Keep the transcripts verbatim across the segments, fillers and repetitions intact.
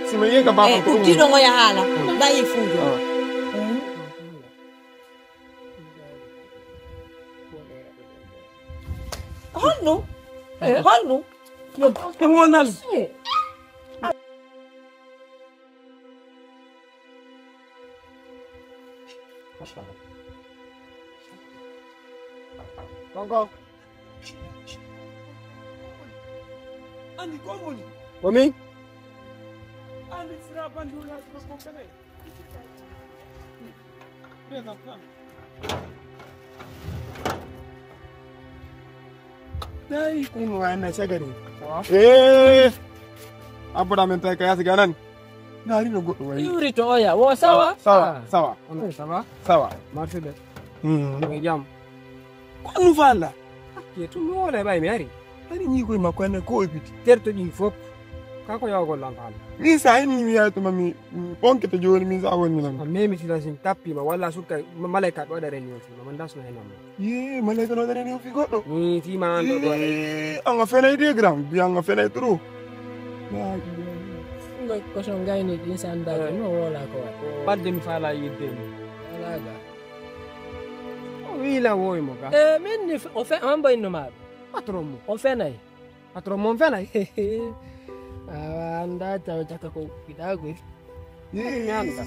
Si mi yehi ka baaba Eh, ko ɗum. Kuttiɗo ngo yahaala. Bayi fuujo. Ah. Honno? Eh, honno? Yo, e wonal. Eh. Gongo. Andi ko woni? Ko min? Andi sira bandu la ko ko kene. Dai kun wa na sagari. Eh. Abura men tai kaya siganan. Na ri no godo wai. Yuri to oya. Wo sawa. Sawa, sawa. Sawa. Sawa. Marfide. Hmm. Ko jam. Ko nu fala. Ke tu mo le bai mi ari. Ari ni ko ma ko ne ko biti. Terto di fop. Ka ko yaw gollan fala. Ni sa ni mi ya to mami. Bonke to joni min sa woni nan. Ko memi ti lasin tappi ma wala sukka malaika do dare ni. Manda suna hena mo. Ye, malaika no dare ni fi goɗɗo. Ni fi ma an do do. Ye, an ga fenay de gram, bi an ga fenay trop. Ngo ko so ngayni din sanda no wola ko. Badde mi fala yidde mi. Wala ga. O wila woy mo ga. Eh, min ni o fe an boy no ma. Patron mo. O fenay. Patron mo fenay. Awa anda taw taka ko kidago. Ni mi anda.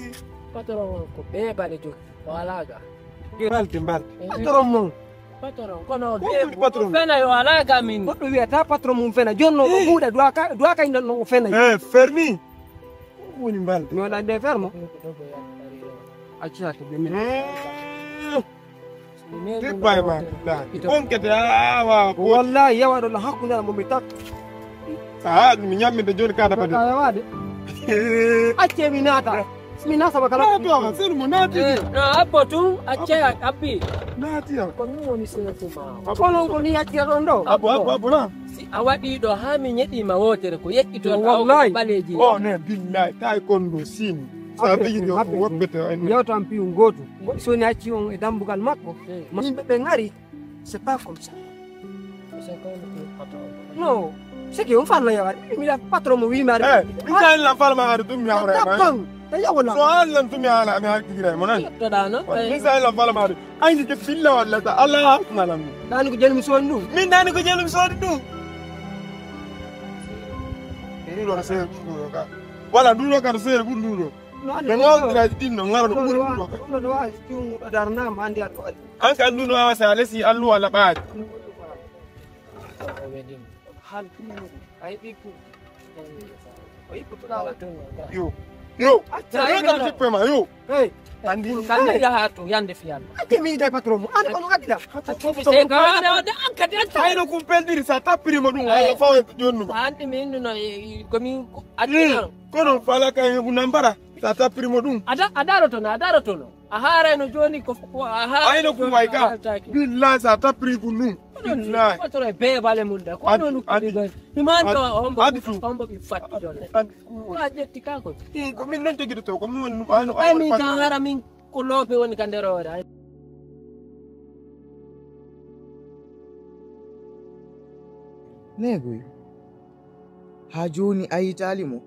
Patron ko be bale jogi. Wala ga. Balti balti. Patron mo. Patron kono be patron. Fenay wala ga min. Ko do wiya ta patron mo fenay jonno ko buda duaka duaka inda no fenay. Eh, fermi. Woni balti. Mi wala de fermo. Acca to be min. Tibbay ma billahi. Onkete awa. Wallahi yawa do hakkunde mo mi tak. Ah, mi nyammi de joni kada bade. Yawa de. Acce mi nata. Mi nasa bakala. Na to ma sel mo nati. Eh, no abbo tun acce abbi. Nati ya. Ko mi woni sel tuma. Ko non ko ni acce don do. Abbo abbo abbo na. Si a waɗi ɗo haa mi ñeɗi ma wootere ko yeƴƴito wallahi baleji. O ne billahi tay kon do sin. Sa bigi do wobbete ay. Yawtan piyu ngotu. Soni acci on e dambugal makko. Yimɓe ɓe ngari. C'est pas comme ça. Non, c'est que on falla yawa. Mi la patron mo wi mari. Eh, mi sa la fal ma adu dum ya wala. Patron. Tawi a wona. So an lan tumi ala mi hakki gira mo nan. To dano. Min sa lan fala mari. Ay ni ke filla wala ta Allah na lan. Dani ko jeli mi sonu. Min dani ko jeli mi sonu. Ni do se ka. Wala du do ka se bu du do. Be mo tra din no ngaro ko bu do. No do ay tu darna mandi ato. An ka du no awasa lesi allu wala baat. Yo. Yo. Yo. Yo. Yo. Yo. Yo. Andi kala yaha to yande fi yalla. Ake mi dai patron mo. An ko ngadi da. Sai ka wada wada an ka dai. Sai no kun peldiri sa tapiri mo dum wala fa jonnu. Andi min no ko min adina. Kono fala kan nambara sa tapiri mo dum. Ada ada rotono ada rotono. A haarayno jooni ko ko a haa ayno ko way ka billahi sa tapri ko nun billahi patore be bale mun da ko non ko diga iman ko hombo hombo bi fatti don ko a jetti ka ko e ko min non jogido to ko min woni ay min ka hara min ko lope woni ka nder hoore. Neegoy. Haa jooni a yitaali mo?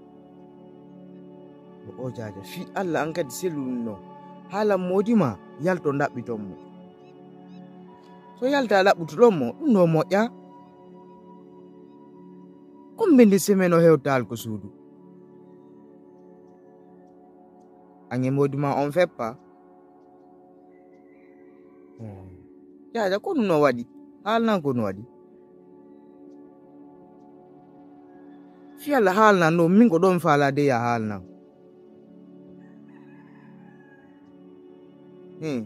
O jaaja fii Alla an kadi sellu ɗum ɗon. Haalan moodi maa yalto ɗaɓɓiton mo. So yaltaa ɗaɓɓutuɗon mo ɗum ɗo moƴƴaa. Kumbe nde semeno hewtaal ko suudu. An e moodi maa on feppa. Jaaja ko ɗum no waɗi? Haalnan ko no waɗi? Fii Alla haalnan ɗo min ko ɗon faalaade ya haalnan. Hmm.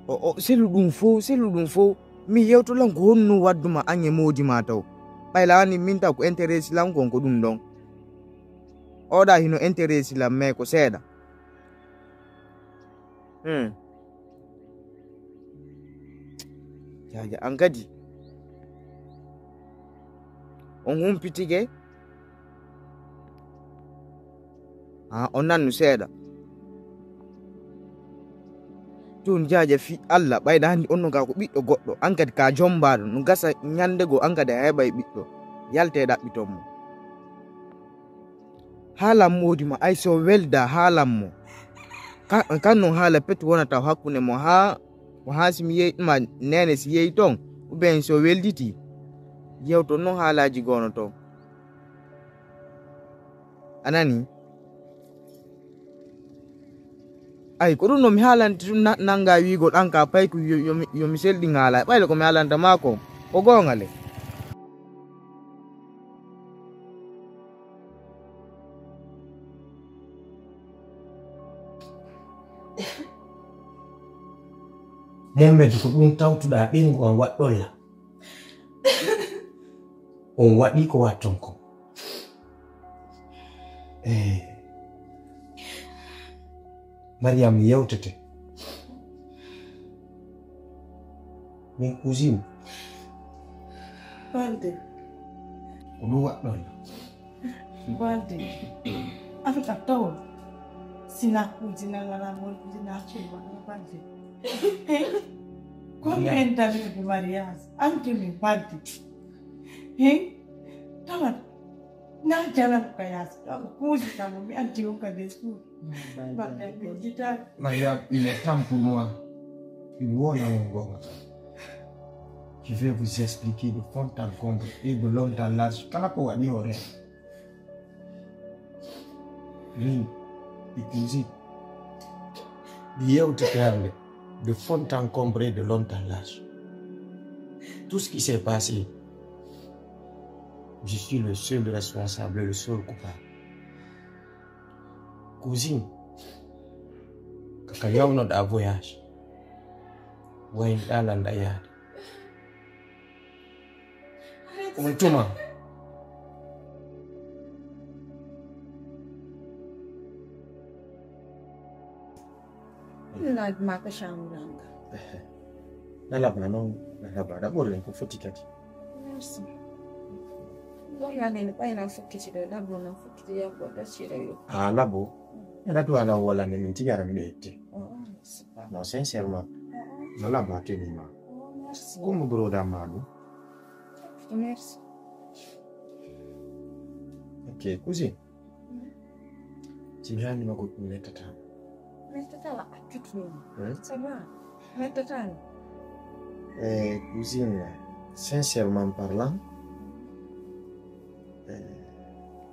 O o selu ɗum fow selu ɗum fow. Mi yewto lan ko honno wadduma an e moodi ma taw. Ɓay laani min taw ko intérêt lan kon ko ɗum ɗon. Oɗa hino intérêt lan mais ko seeɗa. Hmm. Jaaja an kadi on humpitike. Ha on nannu seeɗa. Tun jaaja fi Allah ɓayda handi on no ga ko ɓiɗɗo goɗɗo an kadi ka jombaɗo no gasa ñande go an kadi a heɓay ɓiɗɗo. Yalte ɗaɓɓiton mo. Haalan moodi ma, ay so welda, haalan mo. Ka-, kan non haala pet wonata hakkunde mo haa, ko haa si mi yeeyi ma neene si yeeyi ton, ou bien so welditi. Yewton non haalaaji goono ton. A nani? Ay, ko ɗum no mi haalante ɗum na-, nannga wiigo ɗan ka payku yo, yo mi, yo mi selɗin haala. Ɓayde ko mi haalanta maa ko, ko goonga le. Mohammed, ko ɗum tawtuɗaa ɓinngu on waɗɗolla? On waɗi ko watton ko. Eh. Mariam, mi yewtete. Min cousine. Balde. Ko ɗum waɗɗon? Balde. Afika tawo. Sina cousine la la mon cousine a ce ma balde. Combien d'années de mariage? Anke mi balde. Hein? Tawa. Na jalan ka yas. Tawa kuzi kama mi anti unka de su. Balde mi jita. Mariam, il est temps pour moi. Il wona mon gonga. Je vais vous expliquer de fond en comble et de long en large. Kala ko waɗi hoore. Min, mi cousine. Mi yewtete hannde de fond en comble et de long en large. Tout ce qui s'est passé, je suis le seul responsable, le seul coupable. Cousine, kaka yawnoɗa voyage, waynoɗa landa yaade. On tuma. Laabi ma ko chambranga. Lalaba non, lalaba. D'abord, en ko foti kadi. Merci. Ɗon yani ne ɓayna fokkiti ɗo, labo non fokkiti yabbo ɗaccira yo. Ah, labo. Ena tu ala wala ne min tigara mi ɗo hette. Oh, c'est pas. Non, sincèrement. Oh, oh. Non, labo a tenima. Oh, merci. Comme broda ma ɗum. Merci. Ok, cousine. Si mi haalnii ma goɗɗum, mettatama. Mettatama, accutmi. Hmm? Ça va. Mettatama. Eh, cousine, sincèrement parlant, eh,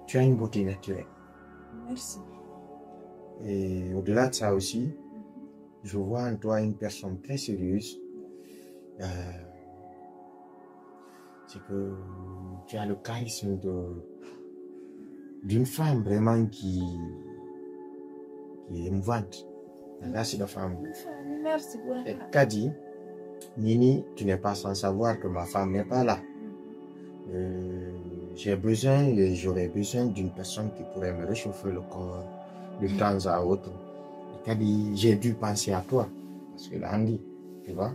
tu as une beauté naturelle. Merci. Et au-delà de ça aussi, je vois en toi une personne très sérieuse. Euh, c'est que tu as le charisme de, d'une femme vraiment qui, qui est émouvante. Merci la femme. Merci pour... Et kadi, Nini, tu n'es pas sans savoir que ma femme n'est pas là. Euh, j'ai besoin, et j'aurais besoin d'une personne qui pourrait me réchauffer le corps de temps à autre. Et kadi, j'ai dû penser à toi, parce que lundi, tu vois.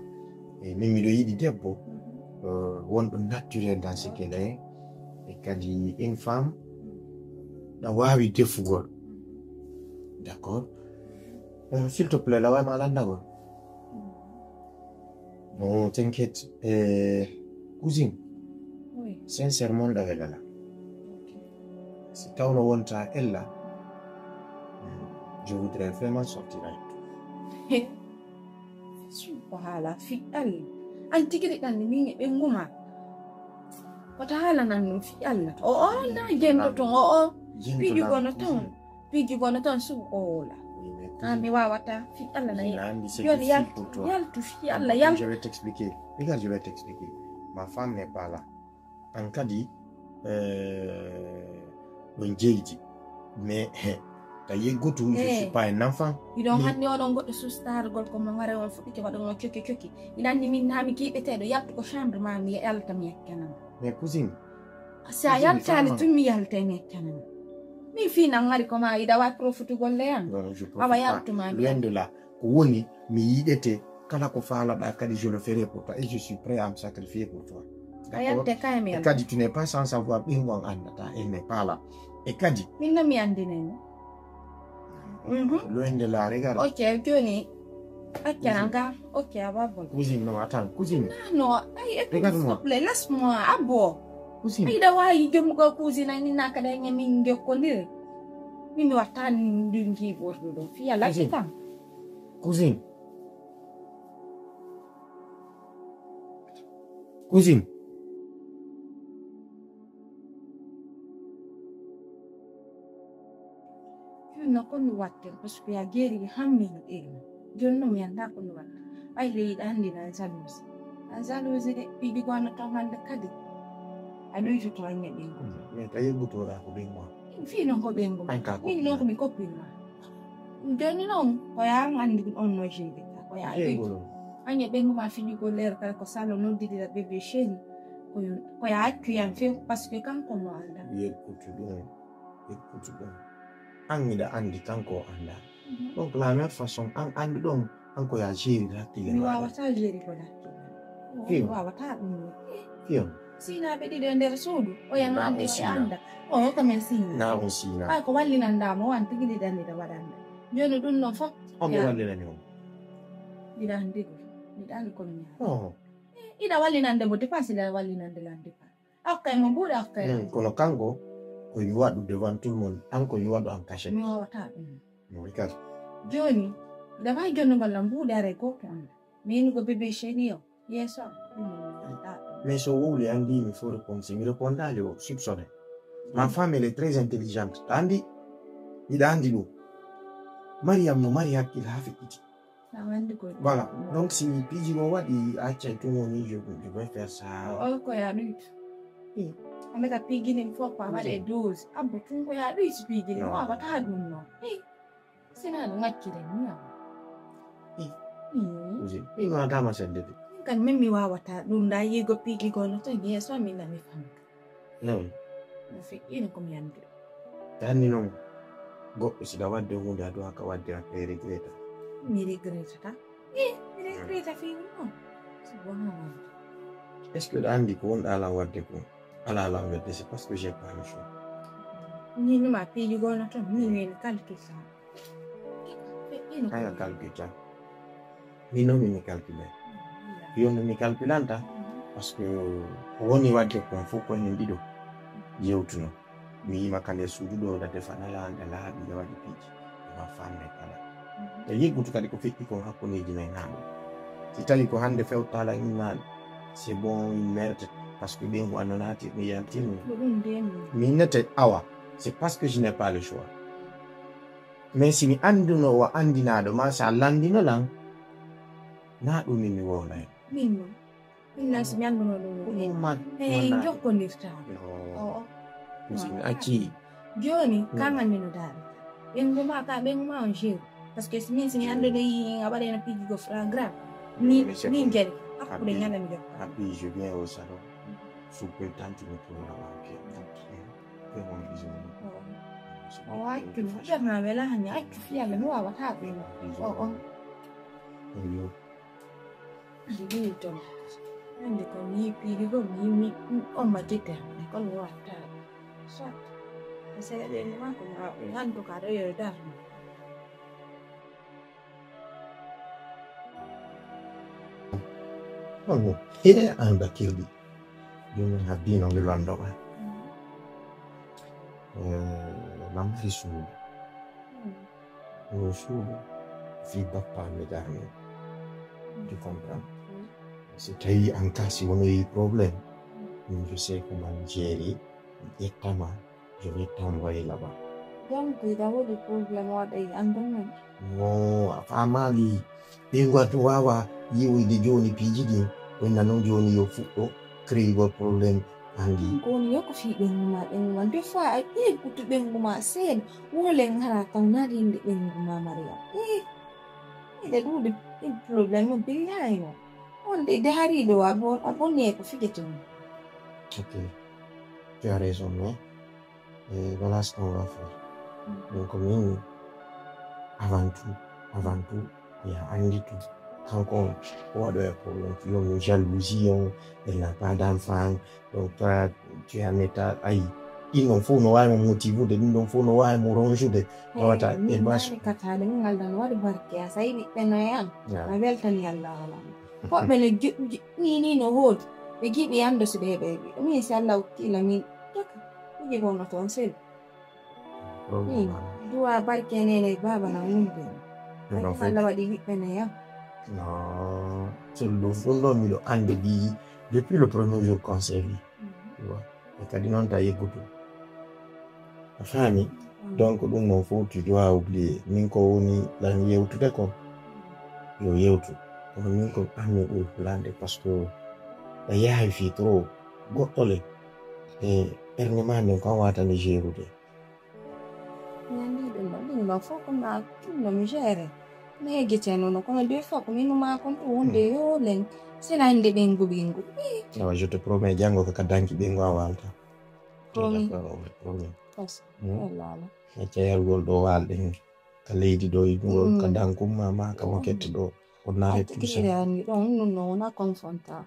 Et min miɗo yiɗi debbo, euh, wonɗo naturel dans ce qu'elle est. Et kadi, une femme, na wawi defugol. D'accord? Euh, s'il te plaît, la wayma landagol. Non, t'inquiète. Eh, cousine, oui, sincèrement, ɗa welana. Ok. Si tawno wonta ella, je voudrais vraiment sortir avec toi. Ko haala fi Allah. An tigi ɗan ni min e ɓe nguma. Ko ta haala nan no fi Allah. O, o, na jento ton, o, o. Jento pijugo lan no ton. Piiji gono tan sugu o woola. Oui, mais an mi wawata fi Allah na yaltu fi Allah yaltu. Je vais t'expliquer. Regarde, je vais t'expliquer. Ma femme n'est pas là. An kadi, euh, ɗon jeydi. Mais, eh, ta yeggotu, je suis pas un enfant. Iɗon hanni oɗon goɗɗo sustargol ko mo ngare on fuɗɗike waɗon on coki coki. Iɗan ni min na mi kiɓeteɗo yaltu ko chambre ma mi yalta mi yakkanama. Mais cousine, si a yaltani tun mi yalta mi yakkanama. Min fii nan ngari ko ma yiɗa wa profitugol le yan. Non, je profite pas. Awa yaltuma mi. Loin de là. Ko woni, mi yiɗete, kala ko faalaɗa kadi, je le ferai pour toi. Et je suis prêt à me sacrifier pour toi. A yalta kay mi yalta. Et kadi, tu n'es pas sans savoir, ɓingo an andata, elle n'est pas là. Et kadi. Min no mi andinani. Mhm. Loin de là, regarde. Ok, joni. Acca nan ka. Ok, a babol. Cousine, non, attends, cousine. Non, non, ay, écoute, s'il te plaît, laisse-moi, abo. Cousine. Ay, da wayi jomugo cousine, ay, ni naka da nyamin ngekkondire. Min mi watta ndin jiiɓordu ɗo. Fiya laƴƴi kam. Cousine. Cousine. Ɗum no ko mi watte, parce que a jeeri mi hammi no ɗeeɗi. Jooni noon mi anndaa ko mi watta. Ɓay leydi anndi na jalousie. A jalousie de, piiji goo no toon hannde kadi. A ɗoytoto an e ɓeyngu. Mais ka yeggutoɗaa ko ɓeyngu am. Fii noon ko ɓeyngu ma. Min noon ko mi copine ma. Jooni noon, ko yaa an anndi on no jeeri. Ko yaa ɗoyto. An e ɓeyngu ma fijugol leer kala ko salo noddidira bébé chéri. Ko yo, ko yo accu yam few, parce que kanko mo anndaa. Yeggutu ɗum, yeggutu ɗum. An miɗa anndi, kanko o anndaa. Donc, la même façon, an anndi ɗon, an ko ya jeeri hakkille. Mi waawata jeeri ko hakkille. Fiyo. Mi waawata ɗum. Fiyo. Sinaaɓe ɗiɗo e nder suudu, o yan anndi, o annda. O ko men sina. Na on sina. Ay ko wallinanɗaa mo, wan tigi ɗiɗan ɗiɗa waɗanɗa. Jooni ɗum ɗon fof. On ɓe wallinani on. Ɗiɗa anndi ɗum. Ɗiɗa anndi ko mi ñaama. Ida wallinande mo dépense, ida wallinande lan dépense. Okkay mo mbuuɗe, okkay lan. Kono kanko ko yuwaɗo devant tout le monde, an ko yuwaɗo en cachette. Mi wawata ɗum. No wi kadi. Jooni, ida wawi jonnugol lan mbuuɗe aray goto on. Min ko bébé chéri o, yeeso am. Ɗum mi wawata ɗum. Mais so wowli anndi mi faut répondre, si mi répondali o soupçonné. Ma femme elle est très intelligente. Anndi, miɗa anndi ɗum. Mariam no mari hakkille haa feƴƴiti. Voilà. Donc, si piiji goo waɗi, accay tun woni, je, je vais faire ça. O, o, ko ya ɗuytu. Ande ka piiji ɗin fof ko a waɗe douze. Abbo tun ko ya ɗuytu piiji ɗin. No. Wawata ɗum no. Sina no ngaccire ni ya. Min wawata ma sende de. Min kan min mi wawata ɗum da yigo piiji goo no to yeeso min na mi famɗa. Non. Mi feƴƴiino ko mi anndi. Anndi noon, goɗɗo si ɗa waɗde huunde, a duwaa ka waɗde, après regreta. Mi regretata. Eh, mi regreta fii ɗum noon. Si bonaa noon. Est-ce que ɗa anndi ko wonɗa lan waɗde ko? Alaa lan waɗde, c'est parce que j'ai pas le choix. Ni numa piiji goo no toon, ni mi calcule tan. Aya calcule tan. Min noon mi calcule. Yo no mi calculanta. Parce que ko woni waɗde kon fof ko en ɗiɗo yewtuno. Mi yima ka nder suudu ɗo, da defa nala, da laaɓi, da waɗi piiji. Ma famille kala. Da yeggutu kadi ko feƴƴi kon hakkundeji men haa ɗo. Si tawi ko hannde fewtala innaɗo, c'est bon, il mérite. Parce que ɓen ko anno naati, mi yaltini. Ko ɗum de min. Min nete awa, c'est parce que je n'ai pas le choix. Mais si mi annduno o anndinaaɗo ma, si a lanndino lan, na ɗum min mi wowla hen. Min noon. Min noon si mi annduno ɗum. Ko ɗum man. Hey, man jokkondirtaa. No. O, o. Ɗum si mi accii. Jooni, kan anndino daaɗe. Ɓeyngu ma, ka ɓeyngu ma on jeeru. Parce que si min si mi annduno yi a waɗayno piiji goo flagrant. Ni, min jari. Hakkunde ñande mi jokka. Abbi, je viens au salon. Sous peu de temps, tu me trouveras. Ok. Vraiment, bisous. O accu, ɓerna wela hani accu fiyalla mi wawata ɗum. O, o. Eyo. Ɗiɗi ton. Hannde ko mi piiji goo mi yimmi on ma jidde hannde kon mi watta. Soit. Parce que ɓe ma ko ma en tout cas ɗo yo darno. Kono hee an bakirɗi jooni habbino mi londo ma. Eh, ma mari suudu. Ɗo suudu fi bappa mi darni. Tu comprends? Si tawi an ka si wonoyi problème, min je sais comment gérer, mi ƴettama. Je vais t'envoyer là-bas. Donc, ida woni problème waɗa e anndal men? No, a faamaali. Ɓe ngati waawa yiwoyde jooni piiji ɗin. Ko ina noon jooni yo fuɗɗo créeygol problème anndi. Ko woni yo ko fii ɓeyngu ma, ɓeyngu ma. Des fois, a ƴeegutu ɓeyngu ma seeɗa. Wole ngara taw narinde ɓeyngu ma, Mariam. Eh, ede ɗuuɗi problème mo billahi no. On de, de hari ɗo, a bon-, a bonni e ko fijete mo. Ok. Tu as raison, mais Eh, voilà ce qu'on va faire. Donc, min, avant tout, avant tout, ya anndi tout. Kanko on, o waɗoya problème. Yo min jalousie on, elle n'a pas d'enfant. Donc, toi, tu es en état, ayi. Ɗin ɗon fof no waawi mo motivude, ɗin ɗon fof no waawi mo ronjude. Tawata e bas. Kataade min ngal dan waɗi barke, a sayi ɓiɓɓe no e an. A weltani Allah wala. Ko ɓe no ju-, ju-, ni, ni no hoodi. Ɓe giɓi an do si ɓe ɓe. Min si Allah hokkila min. Jaka. Kuji ko no toon sel. Ɗum ɗum Duwa barke nene baba na wumbe. Ɗum ɗon fof. Allah waɗi ɓiɓɓe ne yam. Non, so ɗum ɗum ɗo miɗo anndi ɗi depuis le premier jour conseil. Tu vois. E kadi noon ta yeggutu. A faami? Donc ɗum noon fof tu dois oublier. Min ko woni lan yewtude ko yo yewtu. Kono min ko anni ɗum lande parce que a yaawi fii trop. Goɗɗo le e ɓernde ma nden ko an watande gérude. Nandi ɗum ɗo ɗum ɗo fof ko ma ɗum ɗo mi géré. Mi yeggiteno no kono des fois ko mi numa kon to wonde yo len sina inde ɓengu ɓengu. Awa je te promets janngo ko ka danki ɓengu a walta. Promis. Promis. Parce que lala. E ceyalgol ɗo walɗe hen ka leydi ɗo yiɗugol ka dankum ma ma ka moket ɗo. Ko naare pusa. Anni ɗon ɗum no wona confrontant.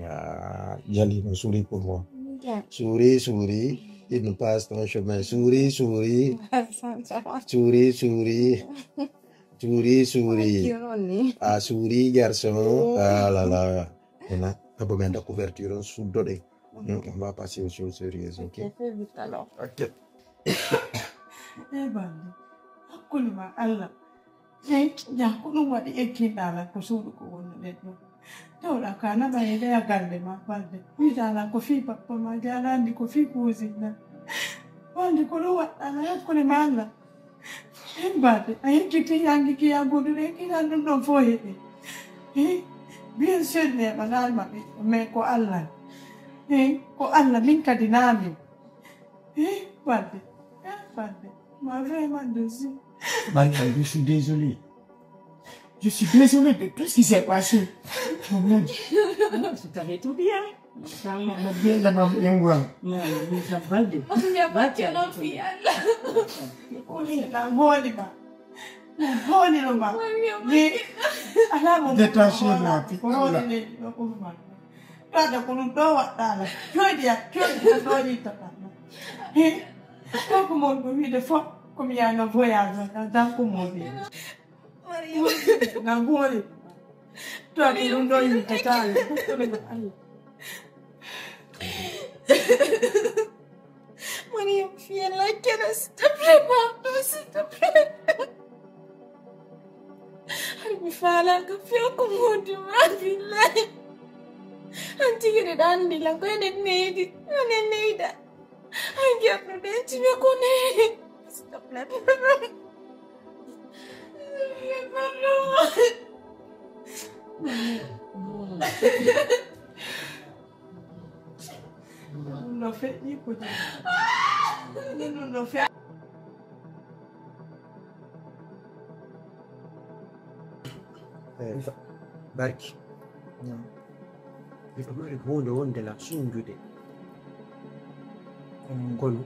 Ah, Jali, no souris pour moi. Souris, souris. Il nous passe ton chemin. Souris, souris. Souris, souris. Souris, souris. Ah, souris, garçon. Ah là là. Maintenant, d'abord, mettre la couverture, on soude. On va passer aux choses sérieuses, ok? Ok, fais vite alors. Ok. Eh, bande. Hakkunde ma Allah. Hey, jaa, ko ɗum waɗi egginɗa lan ko suudu ko wonnuɗen ɗum. Tawɗa ka naɓa e ɗeya galle ma balde. Wiɗa lan ko fii bappa ma, jaa, lan anndi ko fii kuusin na. Balde ko ɗum waɗɗa lan hakkunde ma Allah. Hey, balde, a yeggiti yangi ki yaggudu ɗen, kinan ɗum ɗon fof heɓi. Hey, bien sûr, neɓa lan maɓɓe, mais ko Allah. Hey, ko Allah, min kadi naami. Eh, balde. Eh, balde. Ma vraiment désolé. Maria, je suis désolé. Je suis désolé de tout ce qui s'est passé. Mon Dieu. Tu t'avais tout bien. Bien, la maman, bien, voilà. Non, mais ça va, balde. Maria, balde, non, fi Allah. Uli na ngoli ma. Na ngoli no ma. Maria, ni. Ala mo. Détachez-moi, pitié. Korona ne, no kuma. Tata ko ɗum ɗo waɗɗaala. Joyde ya, joyde ya, ɗo yittata. He. Ko ko mon ɗum wiide fof, ko mi yaano voyage, na dan ko mon wiide. Na ngori. Tata ko ɗum ɗo yittata. Mariam, fii Allah, kene, s'il te plaît, pardon, s'il te plaît. Hari mi faalaaka few ko moodi ma, billahi. An tigi ɗe ɗan ndi lan ko eɗen neydi, an en neyda. An gerɗo ɗen timi ko neydi. S'il te plaît, pardon. Pardon. Ɗum ɗo feƴƴi ko ɗum ɗo feƴƴi. Barki. Miɗo mari huunde wonde la suunjude. Kono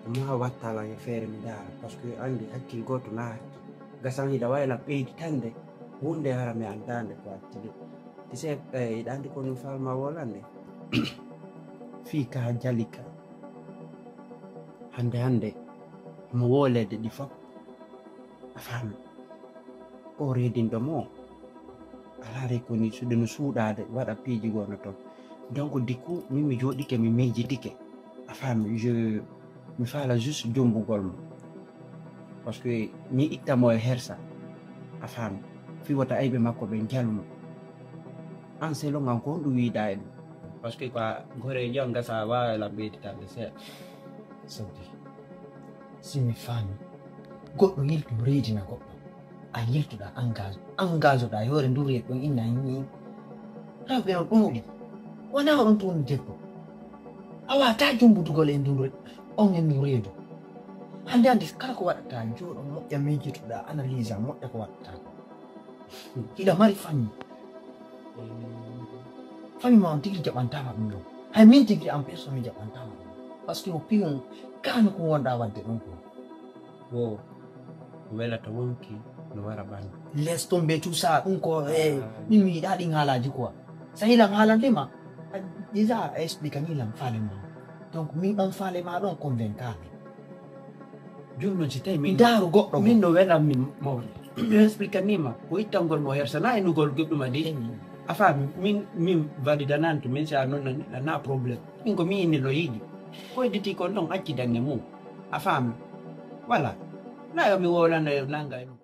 ma wattala e feere mi ndaara, parce que anndi hakkil gooto na hakki. Gasan hiɗa wayla ɓeydi tande, huunde hara mi anndaande ko acci de. Ti se, eh, hiɗa anndi ko mi falma wolande. Fii ka Jalika. Hannde hannde, mo wolede ɗi fof. A faami? O reedinɗo mo. A laare ko ni suuɗe no suuɗaade, waɗa piiji goo no toon. Donc, du coup, min mi jooɗike, mi miijitike. A faami? Je, mi faala juste jommbugol mo. Parce que mi itta mo e hersa. A faami? Fii wota ayɓe makko ɓen jaluno. An selon an ko honɗum wiida e ɗum? Parce que quoi, gore jon gasa waawa lan ɓeyditande seeɗa. Sodde. Si mi faami. Goɗɗo yiltu reedina goɗɗo. A yiltuɗa engage. Engage ɗa yoore ndu reed ɗon inna ni. Rewɓe on ɗuuɗi. Wona on tun debbo. A wata jumbutugol e ndu reed. On e ndu reedu. Hannde hannde kala ko waɗata jooɗo moƴƴa miijitoɗa analyse a moƴƴa ko waɗata ko. Hiɗa mari famille. Famille ma on tigi jaɓantama ɗum ɗon. Hay min tigi en personne mi jaɓantama ɗum. Parce que o piyon kano ko wonɗa wadde ɗon ko. Wo welata wonki no wara ɓandu. Laisse tomber tout ça, ɗum ko e min mi yiɗa ɗin haalaji quoi. Sa yilam haalande ma. Déjà a explique ni lam faale ma. Donc min ɗon faale ma ɗon convaincami. Jooni noon si tawi min ndaaru goɗɗo min no welan min mawɗo. Mi explique ni ma ko ittangol mo hersana e nugol goɗɗum adi. A faami min min validananto min si a noon na problème. Min ko mi inni no yiɗi. Ko idditi kon ɗon acci danne mum. A faami? Voilà. Nayo mi wowlano e nanga e ɗum.